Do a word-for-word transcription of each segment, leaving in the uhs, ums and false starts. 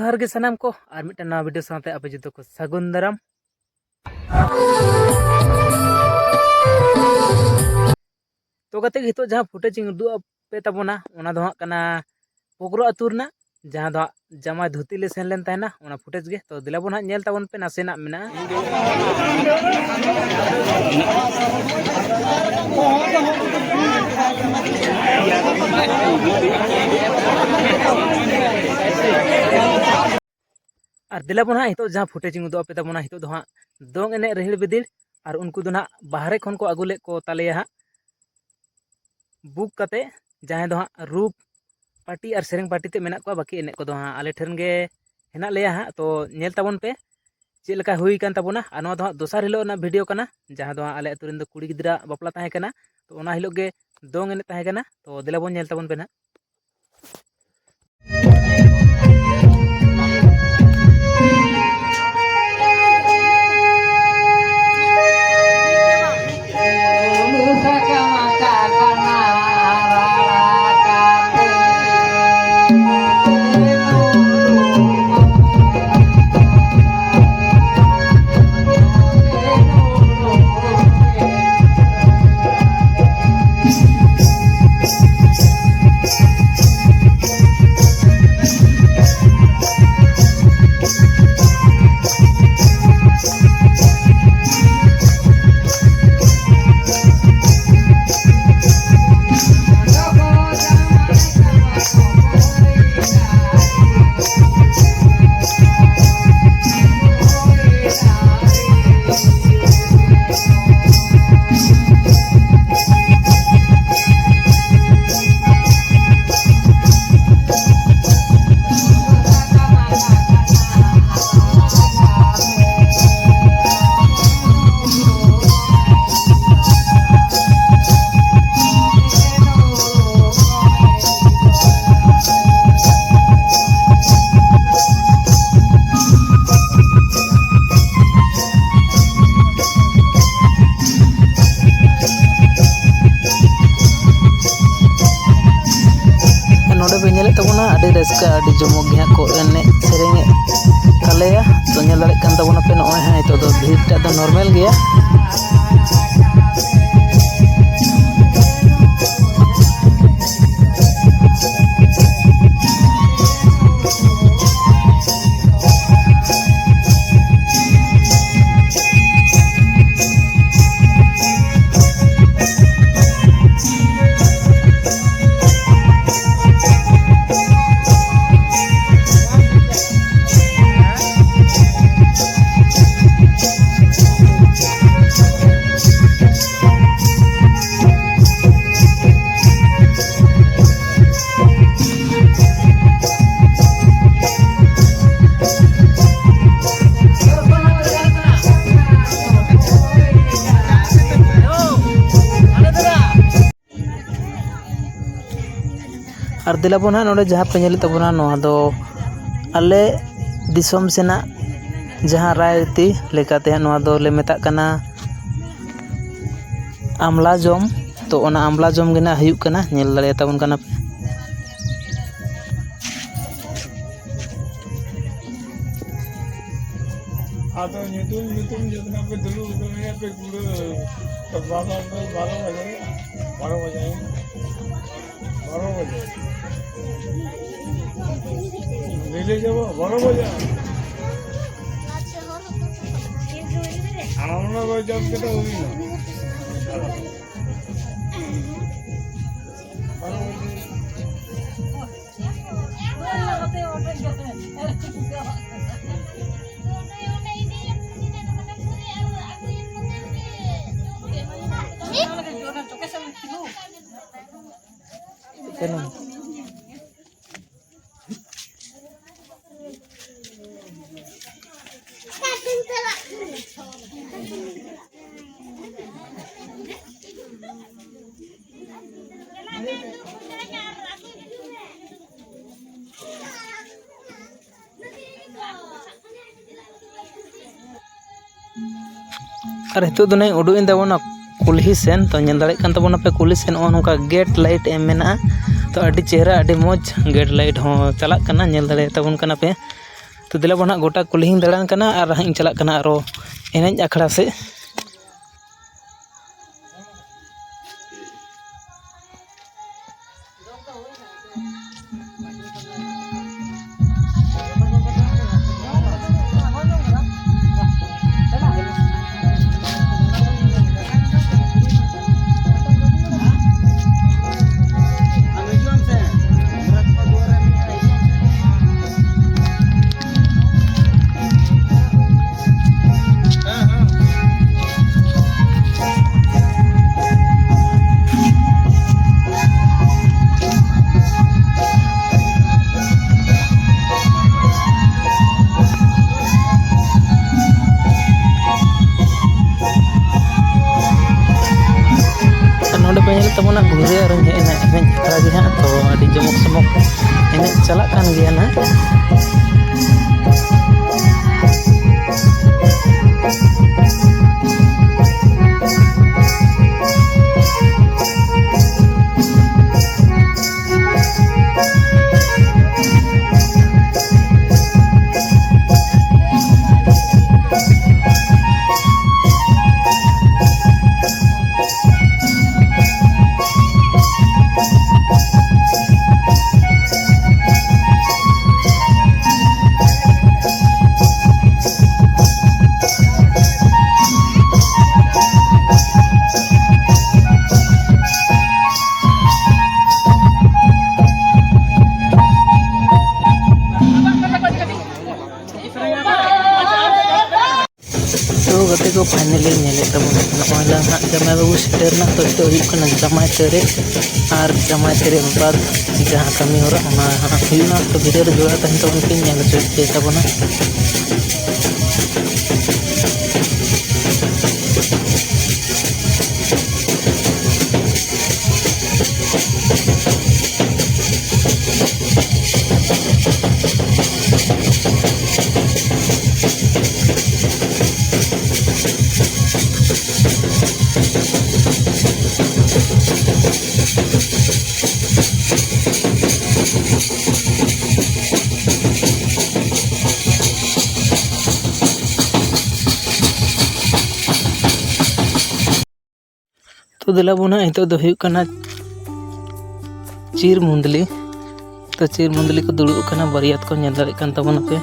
ᱡᱚᱦᱟᱨ ᱜᱮ ᱥᱟᱱᱟᱢ ᱠᱚ, ᱟᱨ ᱢᱤᱫᱴᱟᱝ ᱱᱟᱣᱟ ᱵᱷᱤᱰᱤᱭᱳ ᱥᱟᱶᱛᱮ ᱟᱯᱮ ᱡᱚᱛᱚ ᱠᱚ ᱥᱟᱹᱜᱩᱱ ᱫᱟᱨᱟᱢ᱾ ᱛᱚ ᱜᱟᱛᱮ, ᱱᱤᱛᱚᱜ ᱡᱟᱦᱟᱸ ᱯᱷᱩᱴᱮᱡᱽ ᱤᱧ ᱩᱫᱩᱜ ᱟᱯᱮ ᱛᱟᱵᱚᱱᱟ, ᱚᱱᱟ ᱫᱚ ᱦᱟᱸᱜ ᱠᱟᱱᱟ ᱯᱚᱠᱨᱚ ᱟᱹᱛᱩ ᱨᱮᱱᱟᱜ, ᱡᱟᱦᱟᱸ ᱫᱚ ᱦᱟᱸᱜ ᱡᱟᱢᱟᱭ ᱫᱷᱩᱛᱤ ᱞᱮ ᱥᱮᱱ ᱞᱮᱱ ᱛᱟᱦᱮᱱᱟ᱾ ᱚᱱᱟ ᱯᱷᱩᱴᱮᱡᱽ ᱜᱮ, ᱛᱚ ᱫᱮᱞᱟ ᱵᱚᱱ ᱦᱟᱸᱜ ᱧᱮᱞ ᱛᱟᱵᱚᱱ ᱯᱮ, ᱱᱟᱥᱮᱱᱟᱜ ᱢᱮᱱᱟᱜᱼᱟ᱾ ᱟᱨ ᱫᱮᱞᱟ ᱵᱚᱱ ᱦᱟᱸᱜ ᱱᱤᱛᱚᱜ ᱡᱟᱦᱟᱸ ᱯᱷᱩᱴᱮᱡᱽ ᱤᱧ ᱩᱫᱩᱜ ᱟᱯᱮ ᱛᱟᱵᱚᱱᱟ, ᱱᱤᱛᱚᱜ ᱫᱚ ᱦᱟᱸᱜ ᱫᱚᱝ ᱮᱱᱮᱡ ᱨᱤᱦᱤᱲ ᱵᱤᱫᱤᱲ, ᱟᱨ ᱩᱱᱠᱩ ᱫᱚ ᱦᱟᱸᱜ ᱵᱟᱦᱨᱮ ᱠᱷᱚᱱ ᱠᱚ ᱟᱹᱜᱩ ᱞᱮᱫ ᱠᱚ ᱛᱟᱞᱮᱭᱟ ᱦᱟᱸᱜ ᱵᱩᱠ ᱠᱟᱛᱮ, ᱡᱟᱦᱟᱸᱭ ᱫᱚ ᱦᱟᱸᱜ ᱨᱩ ᱯᱟᱨᱴᱤ ᱟᱨ ᱥᱮᱨᱮᱧ ᱯᱟᱨᱴᱤ ᱛᱮ ᱢᱮᱱᱟᱜ ᱠᱚᱣᱟ, ᱵᱟᱹᱠᱤ ᱮᱱᱮᱡ ᱠᱚᱫᱚ ᱦᱟᱸᱜ ᱟᱞᱮ ᱴᱷᱮᱱ ᱜᱮ ᱦᱮᱱᱟᱜ ᱞᱮᱭᱟ ᱦᱟᱸᱜ᱾ ᱛᱚ ᱧᱮᱞ ᱛᱟᱵᱚᱱ ᱯᱮ ᱪᱮᱫ ᱞᱮᱠᱟ ᱦᱩᱭ ᱠᱟᱱ ᱛᱟᱵᱚᱱᱟ᱾ ᱟᱨ ᱱᱚᱣᱟ ᱫᱚ ᱦᱟᱸᱜ ᱫᱚᱥᱟᱨ ᱦᱤᱞᱳᱜ ᱨᱮᱱᱟᱜ ᱵᱷᱤᱰᱤᱭᱳ ᱠᱟᱱᱟ, ᱡᱟᱦᱟᱸ ᱫᱚ ᱦᱟᱸᱜ ᱟᱞᱮ ᱟᱹᱛᱩ ᱨᱮᱱ ᱫᱚ ᱠᱩᱲᱤ ᱜᱤᱫᱽᱨᱟᱹ ᱵᱟᱯᱞᱟ ᱛᱟᱦᱮᱸ ᱠᱟᱱᱟ᱾ ᱛᱚ ᱚᱱᱟ ᱦᱤᱞᱳᱜ ᱜᱮ ᱫᱚᱝ ᱮᱱᱮᱡ ᱛᱟᱦᱮᱸ ᱠᱟᱱᱟ᱾ ᱛᱚ ᱫᱮᱞᱟ ᱵᱚᱱ ᱧᱮᱞ ᱛᱟᱵᱚᱱ ᱯᱮ ᱱᱟᱦᱟᱜ᱾ ᱟᱹᱰᱤ ᱨᱟᱹᱥᱠᱟᱹ, ᱟᱹᱰᱤ ᱡᱚᱢᱚᱠ ᱜᱮ ᱦᱟᱸᱜ ᱠᱚ ᱮᱱᱮᱡ ᱥᱮᱨᱮᱧᱮᱫ ᱛᱟᱞᱮᱭᱟ᱾ ᱛᱚ, ᱧᱮᱞ ᱫᱟᱲᱮᱭᱟᱜ ᱠᱟᱱ ᱛᱟᱵᱚᱱᱟᱯᱮ, ᱱᱚᱜᱼᱚᱭ ᱦᱟᱸᱜ ᱱᱤᱛᱚᱜ ᱫᱚ ᱵᱷᱤᱲ ᱴᱟᱜ ᱫᱚ ᱱᱚᱨᱢᱟᱞ ᱜᱮᱭᱟ᱾ ᱟᱨ ᱫᱮᱞᱟ ᱵᱚᱱ ᱦᱟᱸᱜ, ᱱᱚᱰᱮ ᱡᱟᱦᱟᱸ ᱯᱮ ᱧᱮᱞᱮᱫ ᱛᱟᱵᱚᱱᱟ, ᱱᱚᱣᱟ ᱫᱚ ᱟᱞᱮ ᱫᱤᱥᱚᱢ ᱥᱮᱱᱟᱜ ᱡᱟᱦᱟᱸ ᱨᱟᱭᱨᱤᱛᱤ ᱞᱮᱠᱟᱛᱮ ᱦᱟᱸᱜ, ᱱᱚᱣᱟ ᱫᱚᱞᱮ ᱢᱮᱛᱟᱜ ᱠᱟᱱᱟ ᱟᱢᱞᱟ ᱡᱚᱢ᱾ ᱛᱚ, ᱚᱱᱟ ᱟᱢᱞᱟ ᱡᱚᱢ ᱜᱮ ᱱᱟᱜ ᱦᱩᱭᱩᱜ ᱠᱟᱱᱟ, ᱧᱮᱞ ᱫᱟᱲᱮᱭᱟᱛᱟᱵᱚᱱ ᱠᱟᱱᱟ ᱯᱮ᱾ ᱟᱫᱚ ᱧᱩᱛᱩᱢ, ᱧᱩᱛᱩᱢ ᱡᱚᱛᱱᱟ ᱯᱮ ᱫᱩᱲᱩᱵ ᱟᱠᱟᱱᱟ ᱯᱮ ᱯᱩᱨᱟᱹ᱾ ᱛᱚ, ᱵᱟᱵᱟ ᱫᱚ ᱵᱟᱨᱚ ᱵᱟᱡᱮ, ᱵᱟᱨᱚ ᱵᱟᱡᱮ, ᱵᱟᱨᱚ ᱵᱟᱡᱮ᱾ ᱵᱤᱞᱤ ᱡᱚᱢ ᱵᱟᱨᱚ ᱵᱟᱡᱮ᱾ ᱟᱢ ᱚᱱᱟ ᱠᱚ ᱡᱚᱢ ᱠᱟᱛᱮ ᱦᱩᱭᱱᱟ᱾ ᱵᱟᱨᱚ ᱵᱟᱡᱮ᱾ ᱟᱨ ᱱᱤᱛᱚᱜ ᱫᱚ ᱱᱟᱦᱟᱜ ᱩᱰᱩᱠ ᱮᱱ ᱛᱟᱵᱚᱱᱟ ᱠᱩᱞᱦᱤ ᱥᱮᱱ᱾ ᱛᱚ, ᱧᱮᱞ ᱫᱟᱲᱮᱭᱟᱜ ᱠᱟᱱ ᱛᱟᱵᱚᱱᱟᱯᱮ, ᱠᱩᱞᱦᱤ ᱥᱮᱱ ᱱᱚᱜᱼᱚ ᱱᱚᱝᱠᱟ ᱜᱮᱴ ᱞᱟᱭᱤᱴ ᱮᱢ ᱢᱮᱱᱟᱜᱼᱟ᱾ ᱛᱚ ᱟᱹᱰᱤ ᱪᱮᱦᱨᱟ, ᱟᱹᱰᱤ ᱢᱚᱡᱽ ᱜᱮᱴ ᱞᱟᱭᱤᱴ ᱦᱚᱸ ᱪᱟᱞᱟᱜ ᱠᱟᱱᱟ, ᱧᱮᱞ ᱫᱟᱲᱮᱭᱟᱛᱟᱵᱚᱱ ᱠᱟᱱᱟ ᱯᱮ᱾ ᱛᱚ ᱫᱮᱞᱟ ᱵᱚᱱ ᱦᱟᱸᱜ ᱜᱚᱴᱟ ᱠᱩᱞᱦᱤᱧ ᱫᱟᱬᱟᱱ ᱠᱟᱱᱟ ᱟᱨ ᱦᱟᱸᱜ ᱤᱧ ᱪᱟᱞᱟᱜ ᱠᱟᱱᱟ ᱟᱨᱚ ᱮᱱᱮᱡ ᱟᱠᱷᱲᱟ ᱥᱮᱫ᱾ ᱟᱨ ᱱᱚᱰᱮ ᱯᱮ ᱧᱮᱞᱮᱫ ᱛᱟᱵᱚᱱᱟ ᱜᱷᱩᱨᱮ ᱟᱨ ᱦᱮᱡ ᱮᱱᱟ ᱮᱱᱮᱡ ᱟᱠᱷᱲᱟ ᱜᱮ ᱦᱟᱸᱜ, ᱛᱚ ᱟᱹᱰᱤ ᱡᱚᱢᱚᱠ ᱥᱚᱢᱚᱠ ᱮᱱᱮᱡ ᱪᱟᱞᱟᱜ ᱠᱟᱱ ᱜᱮᱭᱟ ᱱᱟᱜ᱾ ᱛᱚ ᱜᱟᱛᱮ ᱠᱚ, finally ᱧᱮᱞᱮᱫ ᱛᱟᱵᱚᱱ ᱱᱚᱜᱼᱚᱭ ᱞᱟᱝ ᱦᱟᱸᱜ ᱡᱟᱢᱟᱭ ᱵᱟᱹᱵᱩ ᱥᱮᱴᱮᱨ ᱮᱱᱟ᱾ ᱛᱚ ᱱᱤᱛᱚᱜ ᱦᱩᱭᱩᱜ ᱠᱟᱱᱟ ᱡᱟᱢᱟᱭ ᱛᱟᱹᱨᱮ, ᱟᱨ ᱡᱟᱢᱟᱭ ᱛᱟᱹᱨᱮ ᱵᱟᱫᱽ ᱡᱟᱦᱟᱸ ᱠᱟᱹᱢᱤ ᱦᱚᱨᱟ ᱚᱱᱟ ᱦᱟᱸᱜ ᱦᱩᱭᱩᱜᱼᱟ᱾ ᱛᱚ video ᱨᱮ ᱡᱚᱲᱟᱣ ᱛᱟᱦᱮᱱ ᱛᱟᱵᱚᱱ ᱯᱮ, ᱧᱮᱞ ᱦᱚᱪᱚᱭᱮᱫ ᱯᱮ ᱛᱟᱵᱚᱱᱟ᱾ ᱛᱚ ᱫᱮᱞᱟ ᱵᱚᱱ ᱦᱟᱸᱜ, ᱱᱤᱛᱚᱜ ᱫᱚ ᱦᱩᱭᱩᱜ ᱠᱟᱱᱟ ᱪᱤᱨ ᱢᱩᱸᱫᱽᱞᱤ᱾ ᱛᱚ ᱪᱤᱨ ᱢᱩᱸᱫᱽᱞᱤ ᱠᱚ ᱫᱩᱲᱩᱵ ᱠᱟᱱᱟ, ᱵᱟᱹᱨᱭᱟᱹᱛ ᱠᱚ ᱧᱮᱞ ᱫᱟᱲᱮᱭᱟᱜ ᱠᱟᱱ ᱛᱟᱵᱚᱱᱟ ᱯᱮ᱾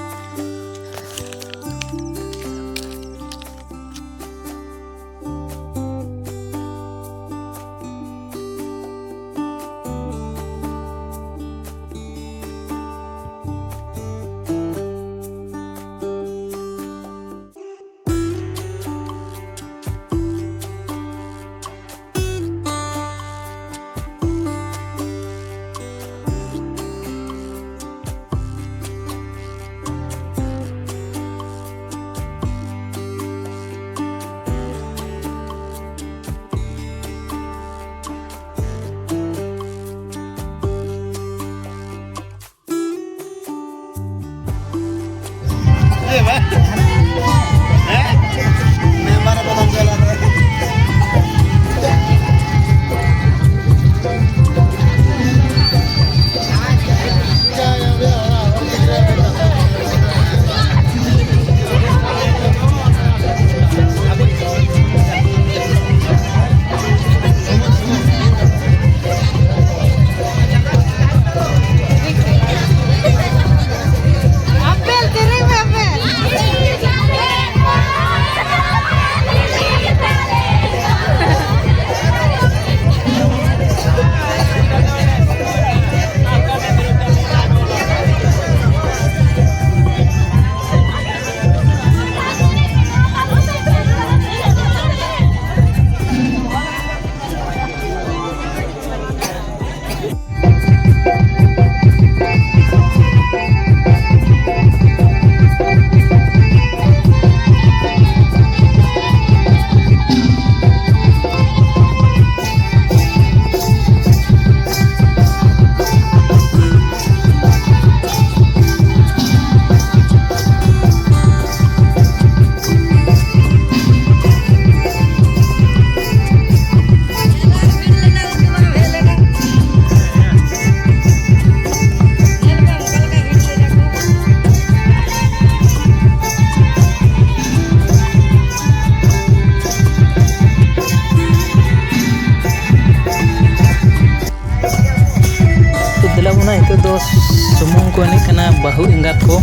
ᱥᱩᱢᱩᱝ ᱠᱚ ᱮᱱᱮᱡ ᱠᱟᱱᱟ ᱵᱟᱹᱦᱩ ᱮᱸᱜᱟᱛ ᱠᱚ᱾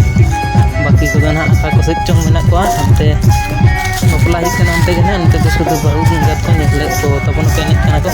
ᱵᱟᱹᱠᱤ ᱠᱚᱫᱚ ᱱᱟᱦᱟᱜ ᱚᱠᱟ ᱠᱚ ᱥᱮᱫ ᱪᱚᱝ ᱢᱮᱱᱟᱜ ᱠᱚᱣᱟ, ᱦᱟᱱᱛᱮ ᱵᱟᱯᱞᱟ ᱦᱩᱭᱩᱜ ᱠᱟᱱᱟ ᱚᱱᱛᱮ ᱜᱮ ᱱᱟᱦᱟᱜ, ᱱᱚᱛᱮ ᱫᱚ ᱥᱩᱫᱷᱩ ᱵᱟᱹᱦᱩ ᱮᱸᱜᱟᱛ ᱠᱚ ᱧᱮᱞᱮᱫ ᱠᱚ ᱛᱟᱵᱚᱱ ᱠᱚ ᱮᱱᱮᱡ ᱠᱟᱱᱟ ᱠᱚ᱾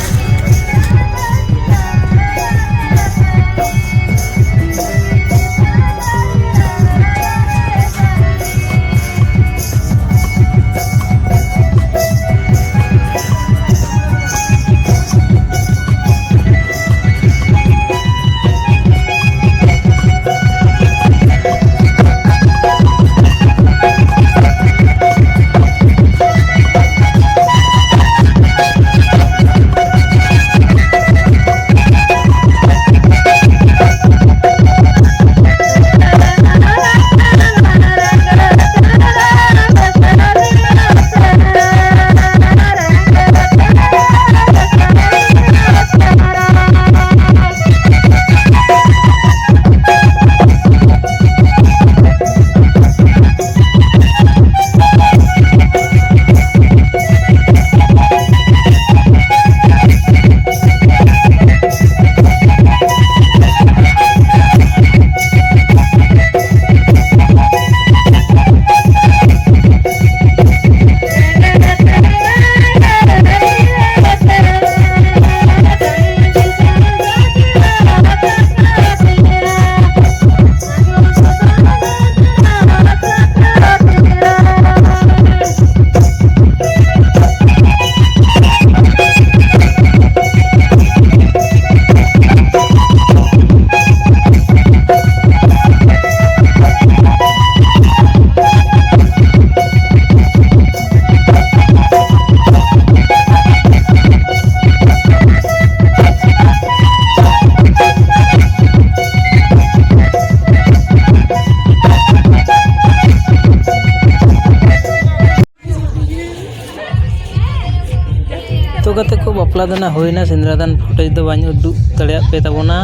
ᱛᱚ ᱜᱟᱛᱮ ᱠᱚ, ᱵᱟᱯᱞᱟ ᱫᱚ ᱱᱟᱜ ᱦᱩᱭᱱᱟ, ᱥᱮᱸᱫᱽᱨᱟ ᱫᱟᱱ footage ᱫᱚ ᱵᱟᱹᱧ ᱩᱫᱩᱜ ᱫᱟᱲᱮᱭᱟᱜ ᱯᱮ ᱛᱟᱵᱚᱱᱟ,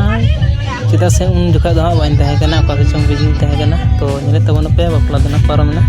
ᱪᱮᱫᱟᱜ ᱥᱮ ᱩᱱ ᱡᱚᱠᱷᱟᱡ ᱫᱚ ᱦᱟᱸᱜ ᱵᱟᱹᱧ ᱛᱟᱦᱮᱸ ᱠᱟᱱᱟ, ᱚᱠᱟ ᱥᱮᱫ ᱪᱚᱝ busy ᱛᱟᱦᱮᱸ ᱠᱟᱱᱟ᱾ ᱛᱚ ᱧᱮᱞᱮᱫ ᱛᱟᱵᱚᱱᱟᱯᱮ, ᱵᱟᱯᱞᱟ ᱫᱚ ᱱᱟᱜ ᱯᱟᱨᱚᱢᱮᱱᱟ᱾